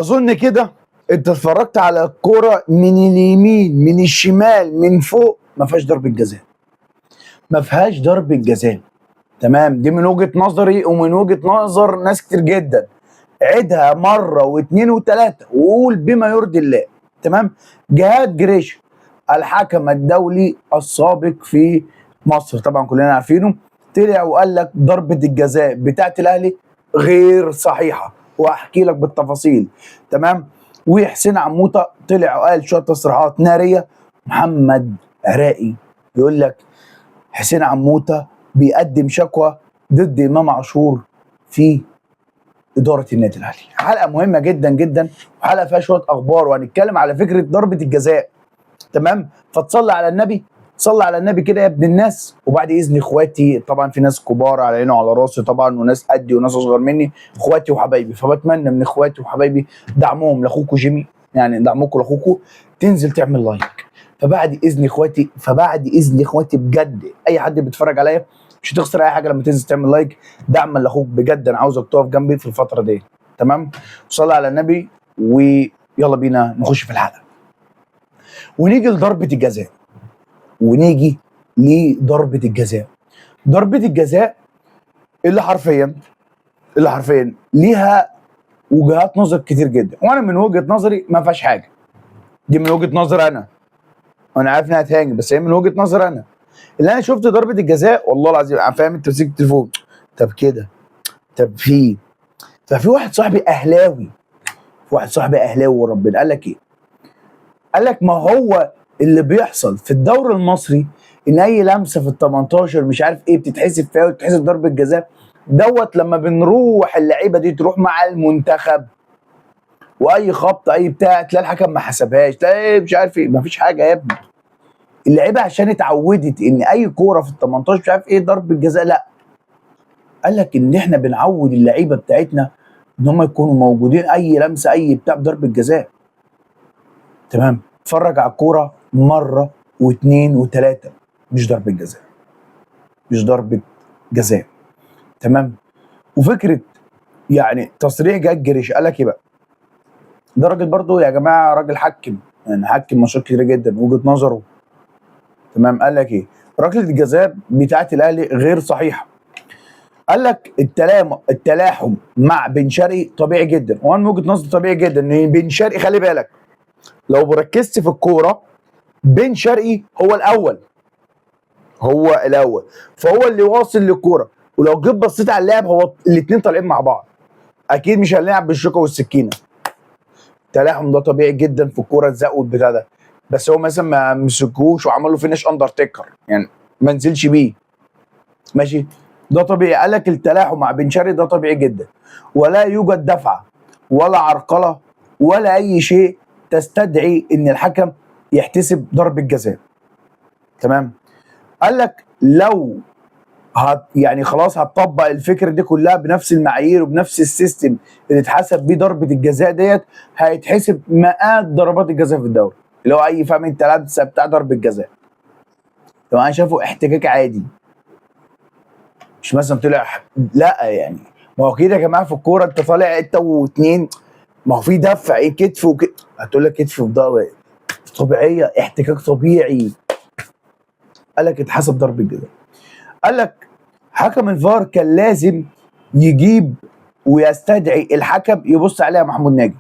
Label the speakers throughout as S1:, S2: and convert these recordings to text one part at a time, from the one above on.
S1: اظن كده انت اتفرجت على الكورة من اليمين من الشمال من فوق، ما فيهاش ضربه جزاء، ما فيهاش ضربه جزاء. تمام، دي من وجهه نظري ومن وجهه نظر ناس كتير جدا. عيدها مرة واثنين وثلاثة وقول بما يرضي الله. تمام. جهاد جريشة الحكم الدولي السابق في مصر، طبعا كلنا عارفينه، طلع وقال لك ضربه الجزاء بتاعت الاهلي غير صحيحه، واحكي لك بالتفاصيل. تمام. وحسين عموتة طلع وقال شوية تصريحات نارية. محمد عراقي يقول لك حسين عموتة بيقدم شكوى ضد امام عاشور في ادارة النادي الاهلي. حلقة مهمة جدا جدا، وحلقه فيها شوية اخبار، وهنتكلم على فكرة ضربه الجزاء. تمام. فتصلي على النبي، صلي على النبي كده يا ابن الناس. وبعد اذن اخواتي، طبعا في ناس كبار على عيني وعلى راسي طبعا، وناس قدي وناس اصغر مني، اخواتي وحبايبي، فبتمنى من اخواتي وحبايبي دعمهم لاخوكوا جيمي، يعني دعمكم لاخوكوا تنزل تعمل like. فبعد اذن اخواتي بجد، اي حد بيتفرج عليا مش هتخسر اي حاجة لما تنزل تعمل like دعما لاخوك بجد. انا عاوزك تقف جنبي في الفترة دي. تمام. صلي على النبي ويلا بينا نخش في الحلقة. ونيجي لضربه الجزاء. ونيجي لضربه الجزاء. ضربه الجزاء اللي حرفيا ليها وجهات نظر كتير جدا، وانا من وجهه نظري ما فيهاش حاجة. دي من وجهه نظر انا عارف انها هتهاجم، بس هي من وجهه نظر انا. اللي انا شفت ضربه الجزاء والله العظيم، فاهم انت مسكت التليفون، طب كده، طب في، ففي واحد صاحبي اهلاوي، وربنا قال لك ايه؟ قال لك ما هو اللي بيحصل في الدوري المصري ان اي لمسه في ال 18 مش عارف ايه بتتحسب فاول، بتتحسب ضربه جزاء. دوت لما بنروح اللعيبة دي تروح مع المنتخب، واي خبط اي بتاع تلاقي الحكم ما حسبهاش، تلاقي مش عارف ايه، ما فيش حاجة يا ابني. اللعيبة عشان اتعودت ان اي كورة في ال 18 مش عارف ايه ضربه جزاء، لا. قال لك ان احنا بنعود اللعيبة بتاعتنا ان هم يكونوا موجودين اي لمسه اي بتاع ضربه جزاء. تمام. اتفرج على الكورة مرة واثنين وثلاثة، مش ضربه جزاء، مش ضربه جزاء. تمام. وفكره يعني تصريح جاد جريش قال لك ايه بقى؟ ده راجل برضو يا جماعة، راجل حكم، يعني حكم ماتشات كتير جدا، وجهه نظره. تمام. قال لك ايه؟ ركلة الجزاء بتاعت الاهلي غير صحيحه. قال لك التلاحم مع بن شرقي طبيعي جدا، وانا من وجهه نظري طبيعي جدا ان بن شرقي، خلي بالك لو ركزت في الكورة، بن شرقي هو الاول، هو الاول، فهو اللي واصل للكورة. ولو جيت بصيت على اللاعب، هو الاثنين طالعين مع بعض، اكيد مش هنلعب بالشوكة والسكينة. التلاحم ده طبيعي جدا في الكورة، الزق والبتاع ده، بس هو مثلا ما مسكوش وعملوا finish اندرتيكر، يعني ما نزلش بيه، ماشي، ده طبيعي. قال لك التلاحم مع بن شرقي ده طبيعي جدا، ولا يوجد دفعه ولا عرقله ولا اي شيء تستدعي ان الحكم يحتسب ضربه جزاء. تمام. قال لك لو يعني خلاص هتطبق الفكرة دي كلها بنفس المعايير وبنفس ال system اللي اتحسب بيه ضربه الجزاء ديت، هيتحسب مئات ضربات الجزاء في الدوري، اللي هو اي فاهم انت لابسه بتاع ضربه جزاء. طب انا شايفه احتكاك عادي، مش مثلا طلع، لا يعني ما هو كده يا جماعة في الكورة، انت طالع انت واثنين، ما هو في دفع ايه، كتف هتقول لك كتف وضربه طبيعية، احتكاك طبيعي. قال لك اتحسب ضربه جزاء. قال لك حكم الفار كان لازم يجيب ويستدعي الحكم يبص عليها، محمود ناجي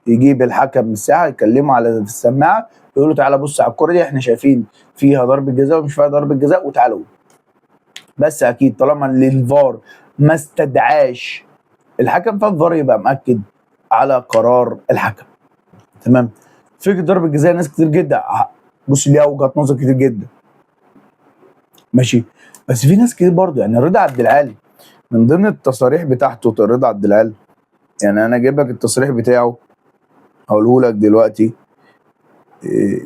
S1: يجيب الحكم من الساعة، يكلمه على السماعة، يقول له تعالى بص على الكورة دي، احنا شايفين فيها ضربه جزاء ومش فيها ضربه جزاء، وتعالوا. بس اكيد طالما الفار ما استدعاش الحكم، فالفار يبقى مأكد على قرار الحكم. تمام. فكرة ضربه جزاء ناس كتير جدا بص ليها وجهات نظر كتير جدا، ماشي، بس في ناس كتير برضه، يعني رضا عبد العال من ضمن التصاريح بتاعته، رضا عبد العال، يعني انا جايب لك التصريح بتاعه هقوله لك دلوقتي.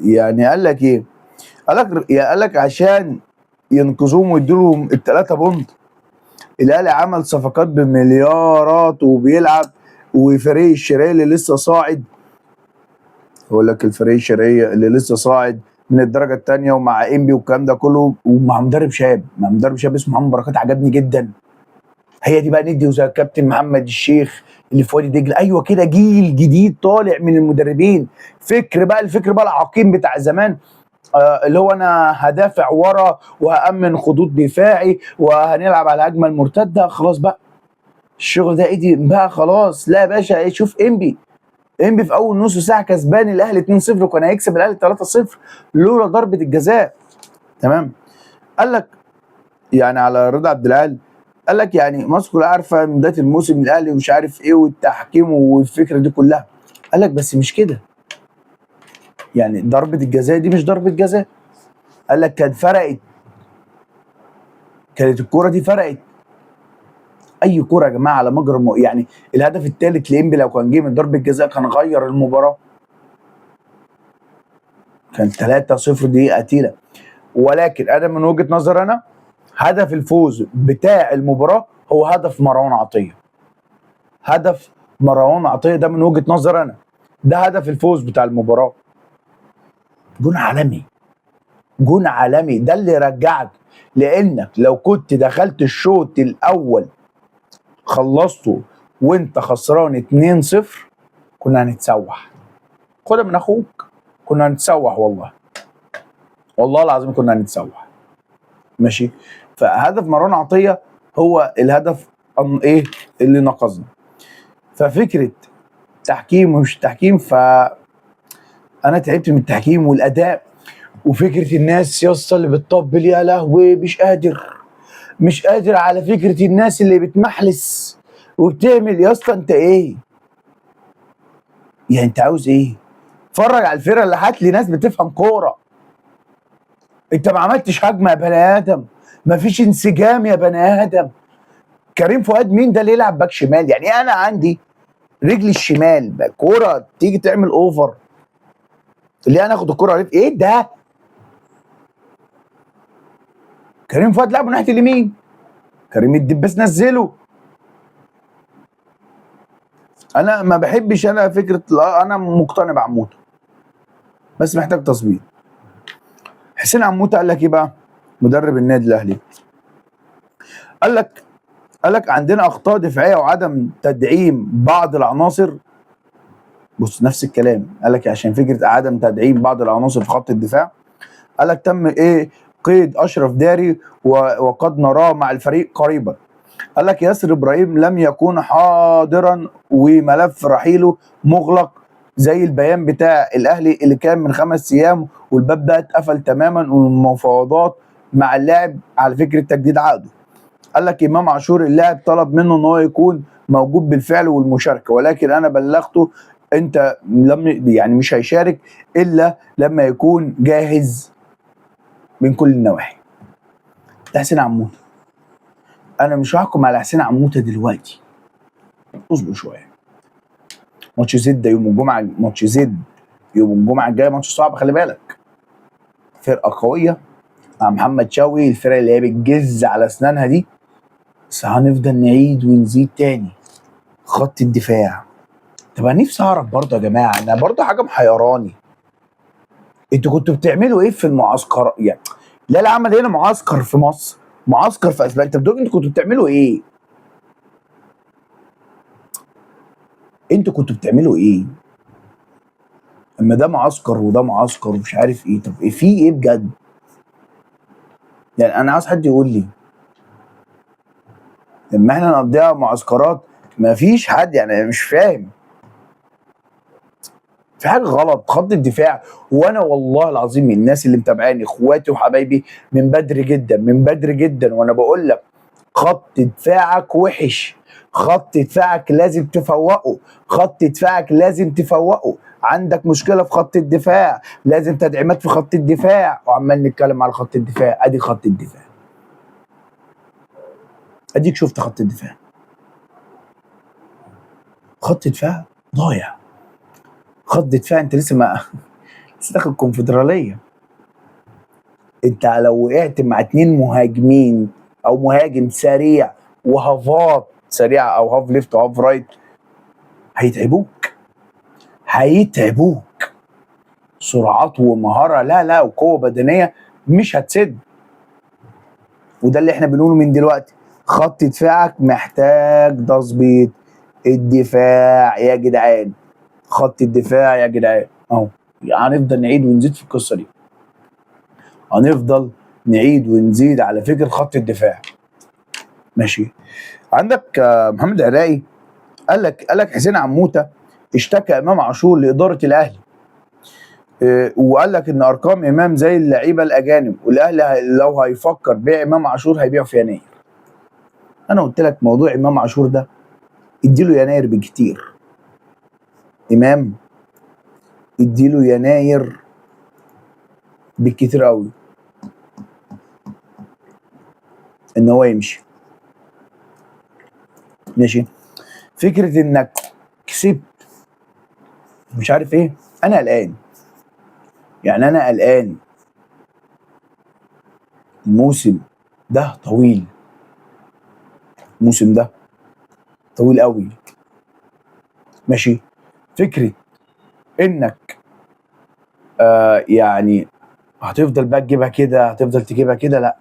S1: يعني قال لك ايه؟ قال لك عشان ينقذوهم ويدوا لهم ال3 بونت، الاهلي عمل صفقات بمليارات وبيلعب، وفريق الشرقية اللي لسه صاعد، اقول لك الفريق الشرقية اللي لسه صاعد من الدرجة الثانية ومع انبي والكلام ده كله، ومع مدرب شاب، اسمه محمد بركات، عجبني جدا. هي دي بقى ندي، وزي الكابتن محمد الشيخ اللي في وادي دجله. ايوه كده، جيل جديد طالع من المدربين. فكر بقى، الفكر بقى العقيم بتاع زمان، اللي هو انا هدافع ورا وهامن خطوط دفاعي وهنلعب على الهجمة المرتدة. خلاص بقى الشغل ده ايدي بقى خلاص. لا يا باشا، شوف انبي، انبي في اول نص ساعة كسبان الاهلي 2-0 وكان هيكسب الاهلي 3-0 لولا ضربه الجزاء. تمام. قال لك يعني على رضا عبد العال، قال لك يعني مصر كلها عارفه من بداية الموسم الاهلي ومش عارف ايه والتحكيم والفكرة دي كلها. قال لك بس مش كده، يعني ضربه الجزاء دي مش ضربه جزاء. قال لك كانت فرقت، كانت الكورة دي فرقت. اي كورة يا جماعة على مجرى يعني الهدف الثالث لإنبي لو كان جه من ضربه جزاء كان غير المباراة، كان 3-0 دي قتيله. ولكن انا من وجهه نظر انا، هدف الفوز بتاع المباراة هو هدف مروان عطية. هدف مروان عطية ده من وجهه نظر انا ده هدف الفوز بتاع المباراة. جون عالمي، جون عالمي، ده اللي رجعك. لانك لو كنت دخلت الشوط الاول خلصته وانت خسران 2-0 كنا هنتسوح. خدها من اخوك، كنا هنتسوح والله، والله العظيم كنا هنتسوح. ماشي. فهدف مروان عطية هو الهدف ايه اللي نقذنا. ففكره تحكيم ومش تحكيم، ف انا تعبت من التحكيم والاداء وفكره الناس يا اسطى اللي بتطبل. يا لهوي مش قادر، مش قادر على فكرة الناس اللي بتمحلس وبتعمل. يا اسطى انت ايه يعني؟ انت عاوز ايه؟ اتفرج على الفرقة اللي هات لي ناس بتفهم كورة. انت ما عملتش هجمة يا بني ادم، ما فيش انسجام يا بني ادم. كريم فؤاد مين ده اللي يلعب باك شمال؟ يعني انا عندي رجلي الشمال كورة تيجي تعمل over، اللي انا اخد الكورة عليك ايه ده؟ كريم فؤاد لعبه ناحية اليمين، كريم الدباس نزله. انا ما بحبش انا فكرة، انا مقتنع بعموته بس محتاج تظبيط. حسين عموتة قال لك ايه بقى؟ مدرب النادي الاهلي قال لك عندنا اخطاء دفاعية وعدم تدعيم بعض العناصر. بص نفس الكلام، قال لك عشان فكرة عدم تدعيم بعض العناصر في خط الدفاع، قال لك تم ايه قيد اشرف داري وقد نراه مع الفريق قريبا. قال لك ياسر ابراهيم لم يكون حاضرا وملف رحيله مغلق زي البيان بتاع الاهلي اللي كان من 5 ايام، والباب ده اتقفل تماما والمفاوضات مع اللاعب على فكرة تجديد عقده. قال لك امام عاشور اللاعب طلب منه ان هو يكون موجود بالفعل والمشاركة، ولكن انا بلغته انت لم يعني مش هيشارك الا لما يكون جاهز من كل النواحي. ده حسين عموتة. انا مش هحكم على حسين عموتة دلوقتي، اصبر شوية. ماتش زد يوم الجمعة، ماتش زد يوم الجمعة الجاية ماتش صعب، خلي بالك. فرقه قوية مع محمد شوقي، الفرقة اللي هي بتجز على اسنانها دي. بس هنفضل نعيد ونزيد تاني خط الدفاع. طب انا نفسي اعرف برضه يا جماعة، انا برضه حاجة محيراني، انتوا كنتوا بتعملوا ايه في المعسكر؟ يعني لا لا عمل هنا معسكر في مصر، معسكر في اسبانيا، انتوا بتقولوا انتوا كنتوا بتعملوا ايه؟ انتوا كنتوا بتعملوا ايه؟ اما ده معسكر وده معسكر ومش عارف ايه، طب ايه في ايه بجد؟ يعني انا عاوز حد يقول لي لما احنا نقضيها معسكرات ما فيش حد، يعني مش فاهم في حاجة غلط. خط الدفاع، وانا والله العظيم من الناس اللي متابعاني اخواتي وحبايبي من بدري جدا، من بدري جدا وانا بقول لك خط دفاعك وحش، خط دفاعك لازم تفوقه، خط دفاعك لازم تفوقه، عندك مشكلة في خط الدفاع، لازم تدعيمات في خط الدفاع، وعمال نتكلم على خط الدفاع. ادي خط الدفاع، اديك شفت خط الدفاع، خط دفاع ضايع، خط دفاع انت لسه ما لسه داخل الكونفدراليه. انت لو وقعت مع 2 مهاجمين او مهاجم سريع وهافات سريعة او half left و half right، هيتعبوك، هيتعبوك. سرعات ومهارة، لا لا، وقوه بدنية مش هتسد. وده اللي احنا بنقوله من دلوقتي، خط دفاعك محتاج تظبيط. الدفاع يا جدعان، خط الدفاع يا جدعان اهو. هنفضل نعيد ونزيد في القصة دي، هنفضل نعيد ونزيد على فكرة خط الدفاع. ماشي. عندك محمد عراقي قال لك حسين عموتة اشتكى امام عاشور لادارة الاهلي، وقال لك ان ارقام امام زي اللعيبة الاجانب، والاهلي لو هيفكر بيع امام عاشور هيبيعه في يناير. انا قلت لك موضوع امام عاشور ده اديله يناير بكتير. امام اديله يناير بالكتير قوي ان هو يمشي. ماشي. فكرة انك كسبت مش عارف ايه، انا قلقان. يعني انا قلقان، الموسم ده طويل، الموسم ده طويل قوي. ماشي. فكرة انك يعني هتفضل بقى تجيبها كده، هتفضل تجيبها كده، لا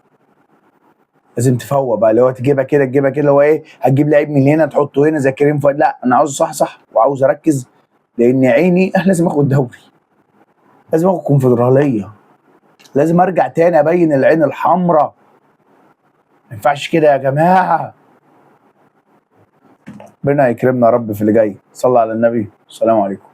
S1: لازم تفوق بقى، اللي هو تجيبها كده تجيبها كده، اللي هو ايه، هتجيب لعيب من هنا تحطه هنا زي كريم فؤاد. لا انا عاوز صح صح وعاوز اركز، لان عيني انا لازم اخد دوري، لازم اخد كونفدراليه، لازم ارجع تاني ابين العين الحمراء. ما ينفعش كده يا جماعة. ربنا يكرمنا يا رب في اللي جاي. صلى على النبي. السلام عليكم.